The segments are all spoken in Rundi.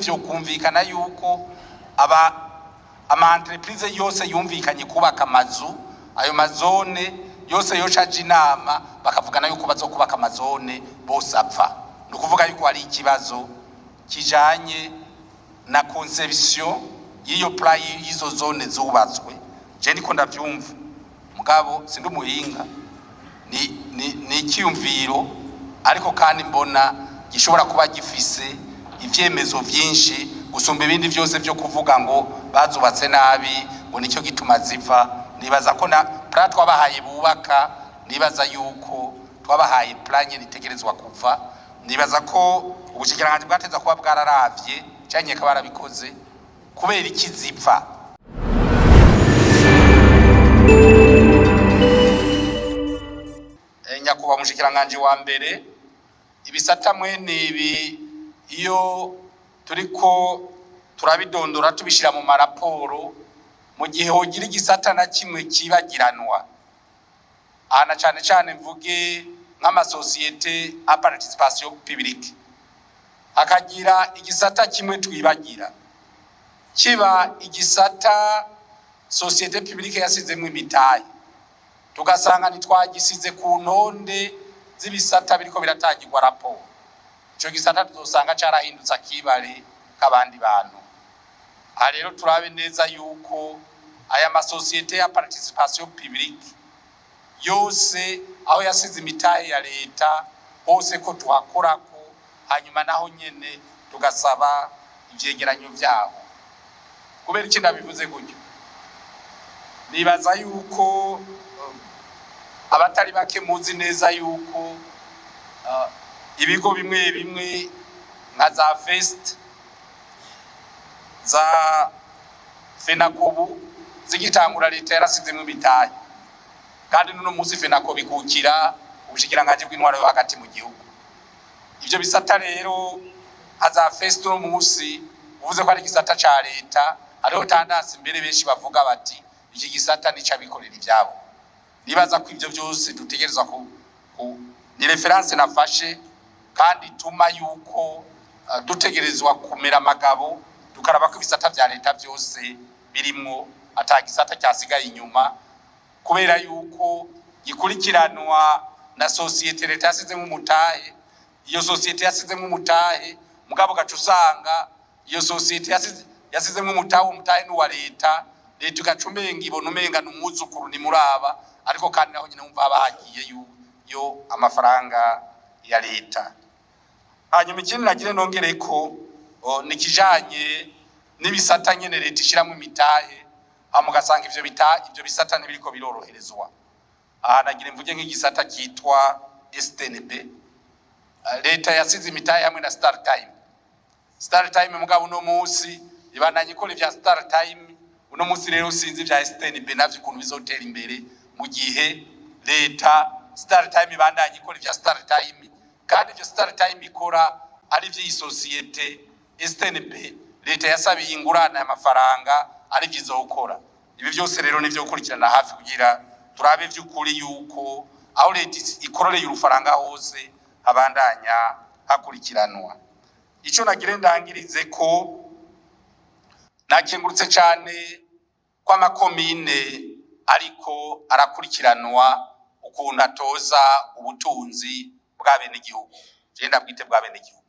ntivyokumvikana yuko aba ama entreprise yose yumvikanye kubaka amazu, ayo mazone yose yoca aja inama bakavugana yuko bazokubaka amazone bose apfa. Ni ukuvuga yuko hari ikibazo kijanye na conception y'iyo plan y'izo zone zubatswe. Je ndiko ndavyumva, mugabo sindi umuhinga, ni icyiyumviro, ariko kandi mbona gishobora kuba gifise ivyemezo vyinshi gusumba ibindi vyose vyo kuvuga ngo bazubatse nabi, ngo nicyo gituma ziva. Nibaza ko na plan twabahaye bubaka, nibaza yuko twabahaye plan nyene itegerezwa kuva. Nibaza ko ubushikiranganji bwateza kuba bwararavye canke ko barabikoze kubera iki zipfa. Nyakubahwa umushikiranganji wa mbere, ibisata mwene ibi iyo turiko turabidondora tubishira mu maraporo, mu gihe hogira igisata na kimwe kibagiranwa aha, na cane cane mvuge nk'amasosiyete à participation publique, hakagira igisata kimwe twibagira, kiba igisata société publique yasizemwo imitahe, tugasanga ntitwagisize ku ntonde z'ibisata biriko biratangirwa raporo, ico gisata tuzosanga carahindutse akibare k'abandi bantu. Aha rero turabe neza yuko aya masosiyete ya participation publique yose aho yasize imitahe ya leta hose ko tuhakorako, hanyuma naho nyene tugasaba ivyegeranyo vyaho. Kubera iki ndabivuze gutyo? Nibaza yuko abatari bake muzi neza yuko ibigo bimwe bimwe nka za FEST, za FENACOBU zigitangura, leta yarasizemwo imitahe, kandi n'uno munsi FENACOBU ikukira ubushikiranganji bw'intwaro yo hagati mu gihugu. Ivyo bisata rero nka za FEST, uno munsi uvuze ko ari igisata ca leta, hariho tendance imbere benshi bavuga bati iki gisata nico abikorera ivyabo. Nibaza ko ivyo vyose dutegerezwa ku ni référence nafashe kandi ituma yuko dutegerezwa kumera amagabo, tukaraba ko ibisata vya leta vyose birimwo, ata gisata cyasigaye inyuma kubera yuko gikurikiranwa na sosiyete leta yasizemo umutahe. Iyo sosiyete yasizemo umutahe, mugabo gaca usanga iyo sosiyete yasizemo umutahe, umutahe n'uwa leta, leta ugaca umenga ibona umenga ni umwuzukuru nimuraba, ariko kandi naho nyine wumva haba hagiye yo amafaranga ya leta. Hanyuma ikindi nagire nongere ko ni kijanye n'ibisata nyene leta ishiramwo imitahe, hama ugasanga ivyo bisata ntibiriko biroroherezwa. Aha nagira mvuge nk'igisata cyitwa STNB, leta yasize imitahe hamwe na Star Time. Star Time mugabo uno munsi ibandanye ikora ivya Star Time. Uno munsi rero sinzi ivya STNB navyo ukuntu bizotera imbere mu gihe leta Star Time ibandanye ikora ivya Star Time, kandi ivyo Star Time ikora ari vy'iyi sosiyete STNB leta yasabiye ingurane y'amafaranga ari vyo izokora. Ibi vyose rero nivyo gukurikirana hafi kugira turabe vy'ukuri yuko aho leta ikororeye urufaranga hose habandanya hakurikiranwa. Ico nagire ndangirize ko nakengurutse cane ko amakomine ariko arakurikiranwa ukuntu atoza ubutunzi bw'abenegihugu, je ndabwite bw'abenegihugu,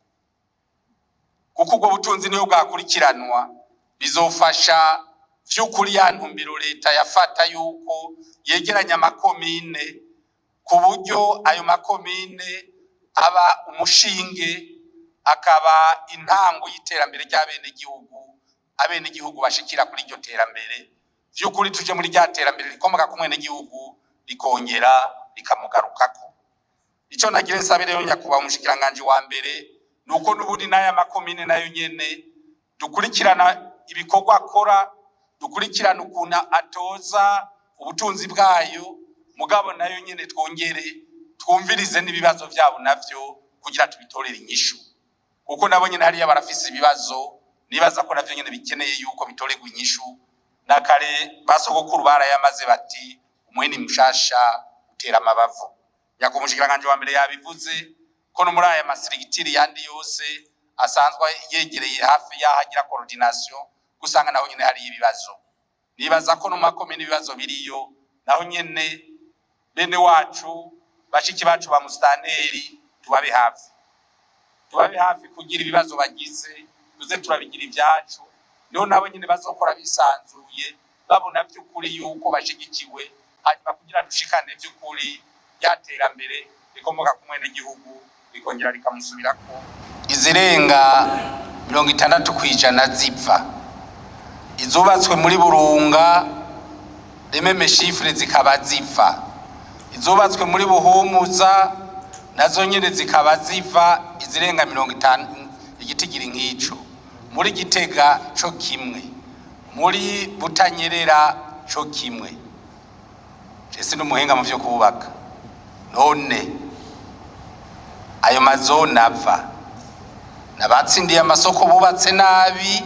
kuko ubwo butunzi niyo bwakurikiranwa bizofasha vy'ukuri ya ntumbero leta yafata yuko yegeranya amakomine ku buryo ayo makomine aba umushinge, akaba intango y'iterambere ry'abenegihugu, abenegihugu bashikira kuri iryo terambere vy'ukuri, tuje muri rya terambere rikomoka ku mwenegihugu rikongera rikamugarukako. Ico nagira nsabe rero nyakubahwa umushikiranganji wa mbere ni uko n'ubundi n'aya makomine nayo nyene dukurikirana ibikorwa akora, dukurikirana ukuntu atoza ubutunzi bwayo, mugabo nayo nyene twongere twumvirize n'ibibazo vyabo navyo kugira tubitorere inyishu, kuko nabo nyene hariya barafise ibibazo, nibaza ko navyo nyene bikeneye yuko bitorerwa inyishu. Na kare basogokuru barayamaze bati umuhini mushasha utera amabavu. Nyakubahwa umushikiranganji wa mbere yabivuze ko no muri aya ma structures yandi yose asanzwe yegereye hafi y'aho agira coordination, gusanga naho nyene hari ibibazo. Nibaza ko no mu makomine ibibazo biriyo, naho nyene bene wacu, bashiki bacu ba musitanteri, tubabe hafi, tubabe hafi kugira ibibazo bagize tuze turabigira ibyacu, niho nabo nyene bazokora bisanzuye, babona by'ukuri yuko bashigikiwe, hanyuma kugira dushikane by'ukuri rya terambere rikomoka ku mwenegihugu rikongera rikamusubirako. Izirenga 60% zipfa, izubatswe muri Burunga les mêmes chiffres zikaba zipfa, izubatswe muri Buhumuza nazo nyene zikaba ziva izirenga 50, igitigiri nk'ico, muri Gitega co kimwe, muri Butanyerera co kimwe. Jese n'umuhinga mu vyo kubaka, none ayo mazone ava nabatsindiye amasoko bubatse nabi,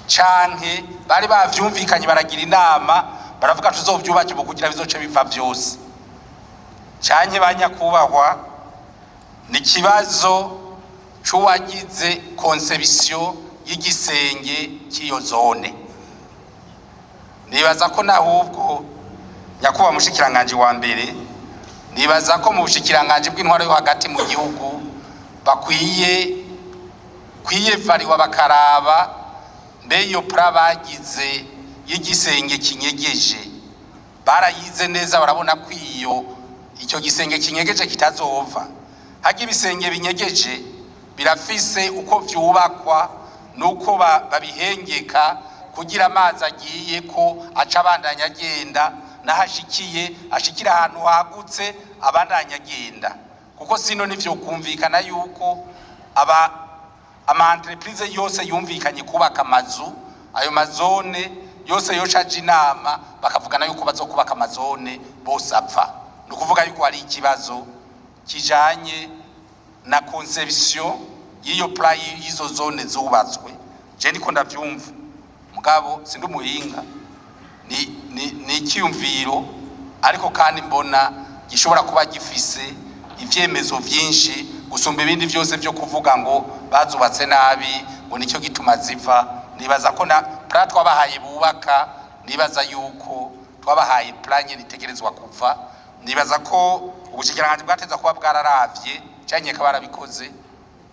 canke bari bavyumvikanye baragira inama baravuga tuzovyubake ubu kugira bizoce biva vyose, canke banyakubahwa ni ikibazo c'uwagize conception y'igisenge cy'iyo zone? Nibaza ko nahubwo nyakubahwa mushikiranganje wa mbere, nibaza ko mu bushikiranganji bw'intwaro yo hagati mu gihugu bakwiye kwiyevariwa, bakaraba mbe iyo plan bagize y'igisenge kinyegeje barayize neza, barabona ko iyo icyo gisenge kinyegeje kitazova. Harya ibisenge binyegeje birafise uko vyubakwa nuko babihengeka kugira amazi agiye ko aca abandanya agenda, n'ahashikiye ashikira ahantu hagutse abandanya agenda, kuko sino nivyo kumvikana yuko aba ama entreprise yose yumvikanye kubaka amazu, ayo mazone yose yocaje inama bakavugana yuko bazokubaka amazone bose apfa. Ni ukuvuga yuko hari ikibazo kijanye na conception y'iyo plan y'izo zone zubatswe. Je ndiko ndavyumva, mugabo sindi umuhinga, ni icyiyumviro, ariko kandi mbona gishobora kuba gifise ivyemezo vyinshi gusumba ibindi vyose vyo kuvuga ngo bazubatse nabi ngo nicyo gituma ziva. Nibaza ko na plan twabahaye bubaka, nibaza yuko twabahaye plan nyene itegerezwa kuva. Nibaza ko ubushikiranganji bwateza kuba bwararavye, canke barabikoze,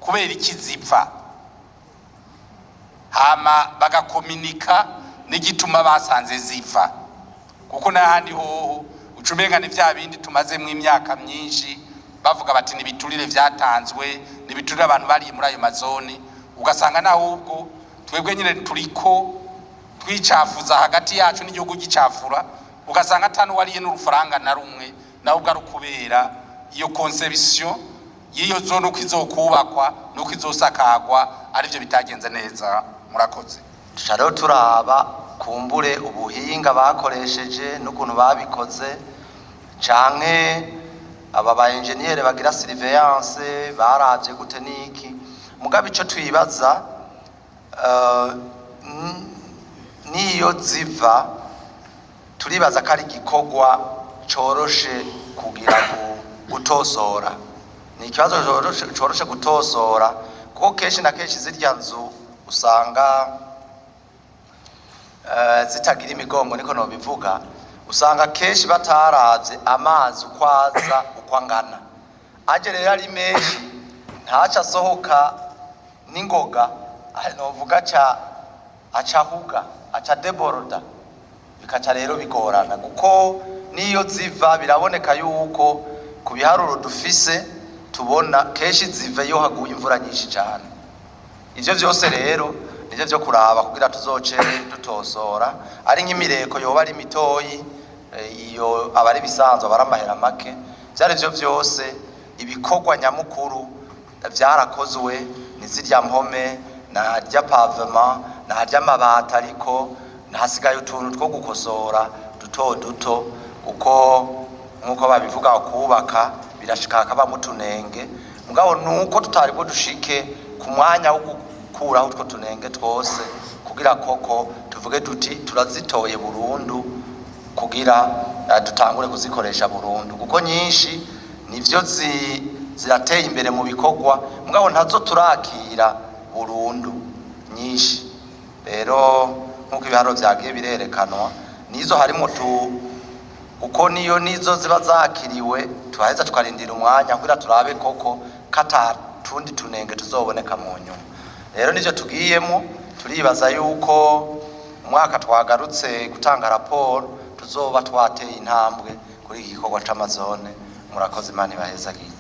kubera iki zipfa, hama bagakominika n'igituma basanze ziva, kuko n'ahandi hoho uca umenga ni vya bindi tumazemwo imyaka myinshi bavuga bati nibiturire vyatanzwe, nibiturire abantu bariye muri ayo mazone, ugasanga nahubwo twebwe nyine turiko twicafuza hagati yacu n'igihugu gicafura, ugasanga atanu wariye n'urufaranga na rumwe, nawe ubwo ari ukubera iyo conception y'iyo zone uko izokubakwa n'uko izosakagwa arivyo bitagenze neza. Murakoze. Tuca rero turaba kumbure ubuhinga bakoresheje n'ukuntu babikoze, canke aba ba engineer bagira surveillance baravye gute niki. Mugabo ico twibaza, niyo ziva, turibaza ko ari igikorwa coroshe kugira gutosora. Ni ikibazo coroshe gutosora, kuko kenshi na kenshi zirya nzu usanga zitagira imigongo, niko nobivuga. Usanga kenshi bataravye amazi uko aza, uko angana. Aje rero ari menshi, ntaca asohoka n'ingoga, novuga aca acahuga, aca déborde, bikaca rero bigorana, kuko niyo ziva biraboneka yuko ku biharuro dufise tubona kenshi ziva iyo haguye imvura nyinshi cyane. Ivyo vyose rero nivyo vyo kuraba kugira tuzoce dutosora. Ari nk'imireko yoba ari mitoyi, iyo aba ari bisanzwe, aba ari amahera make. Vyari vyo vyose, ibikorwa nyamukuru vyarakozwe, ni zirya mpome na rya pavement na rya mabati, ariko hasigaye utuntu two gukosora duto duto, kuko nk'uko babivuga kubaka birashika hakabamwo utunenge. Mugabo nuko tutari bwo dushike ku mwanya wo gukuraho utwo tunenge twose kugira koko tuvuge tuti turazitoye burundu, kugira dutangure kuzikoresha burundu, kuko nyinshi nivyo. Zirateye imbere mu bikorwa, mugabo ntazo turakira burundu nyinshi. Rero nk'uko ibiharuro vyagiye birerekanwa, nizo harimo tu kuko niyo nizo ziba zakiriwe, tuhaheza tukarindira umwanya kugira turabe koko kata tundi tunenge tuzoboneka mu nyuma. Rero nivyo tugiyemo, turibaza yuko umwaka twagarutse gutanga raporo tuzoba twateye intambwe kuri iki gikorwa c'amazone. Murakoze, Imana ibahezagire.